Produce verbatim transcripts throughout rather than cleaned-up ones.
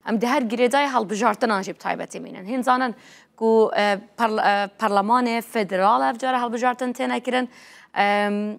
Em di her girêdayê hilbijartinan jî bi taybetî mînin. Hîn zanin ku, e, parl-, e, Parlemanê Federal ev cara hilbijartin têne kirin. Em,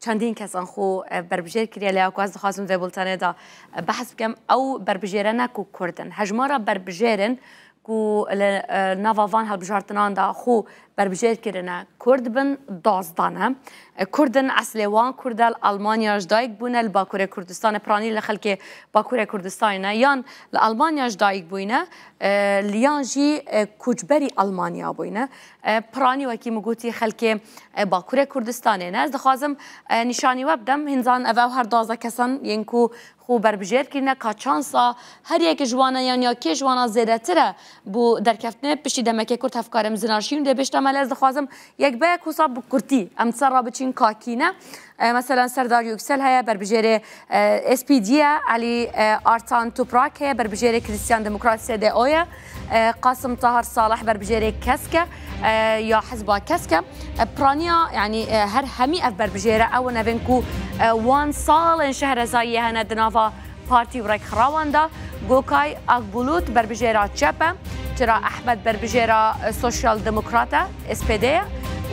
çendîn kesan xwe, e, berbijêr kiriye, lê ku ez dixwazim vê bultenê de, e, behs bikim, ew berbijêre ne ku Kurd in. Hejmara berbijêr in ku li, e, nava van hilbijartinan de xwe berbijêr kirine Kurd bin, duwazdeh ne. E, Kurd in, eslê wan Kurd e, li Almanya ji dayik bûne, li Bakurê Kurdistanê, piranî li xelkê Bakurê Kurdistanê ne, yan li Almanya ji dayik bûyne, e, li yan jî, e, koçberî Almanya bûyne. E, piranî wekî min gotî xelkê, e, Bakurê Kurdistanê ne. Ez dixwazim, e, nîşanî we bidem. Hîn zanin ev, ew her duwazdeh kesan yên ku xwe berbijêr kirine, ka çansa her yekê ji wan e yan ya kê ji wan e zêdetir e bo derkeftinê. Piştî demekê kurt hevkarê min Zinar Şîn dê bêjte me, lê ez dixwazim yek be yek wisa bi kurtî em ser re biçîn ka kî ne. E, mesela Serdar Yüksel heye, berbijêrê, e, S P D ye, Elî, e, Artan Toprak heye, berbijêrê Christian Demokrat S D O ye, e, Qasim Tahar Salih berbijêrê kesk e, e, ya Hizba Kesk e. E, piraniya, yanî, e, her hemî ev berbijêre ew in, evên ku, e, wan salên şehrezayiyê hene di nava partî û rêkxirawan de. Gokay Akbulut berbijêra çep e. Çira Ehmed berbijêra, e, Sosyal Demokrat e, S P D ye,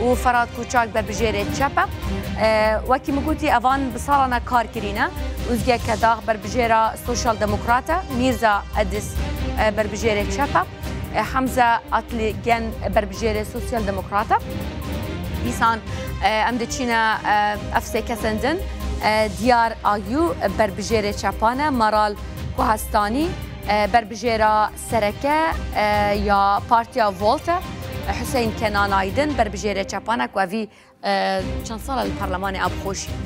û Ferhat Koçak berbijêrê çep e. E, wekî min gotî, evan bi salan e kar kirîne. Uzge Kedax berbijêra Sosyal Demokrat e. Mîrza Edis, e, berbijêrê çep e. E, Hemze Atligen berbijêrê Sosyal Demokrat e. Dîsan, e, em diçîne, e, ev sê kesên din. E, Diyar Agyu berbijêrê çepan e. Maral Kohestanî, e, berbijêra sereke, e, ya Partiya Volt e. Hüseyin Kenan Aydin berbijêrê çepan e ku evî, e, çend sal e li Parlemanê Abxoşî.